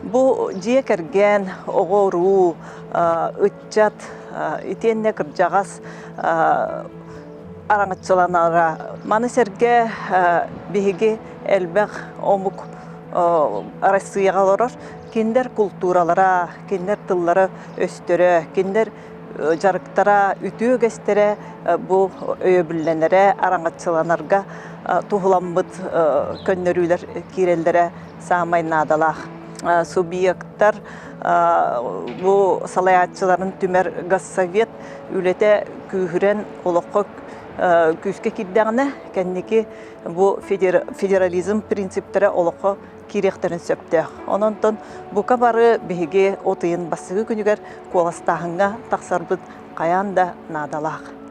Бу дьиэ кэргэн, оҕо-уруу, ыччат итиэннэ кырдьаҕас араҥаччыланара. Маны сэргэ биһиги элбэх омук Арассыыйаҕа олорор. Кинилэр култууралара, кинилэр тыллара-өстөрө, кинилэр дьарыктара, үтүө үгэстэрэ бу өйөбүллэнэрэ, араҥаччыланарга туһуламмыт көннөрүүлэр киирэллэрэ саамай наадалаах. Субъектар бу салайааччыларын түмэр Госсовет үлэтэ күүһүрэн олоххо күүскэ киирдэҕинэ, кэнники бу федерализм принциптэрэ олоххо киириэхтэрин сөптөөх. Онон бука бары биһиги от ыйын бастакы күнүгэр куоластааһыҥҥа тахсарбыт хайаан да наадалаах.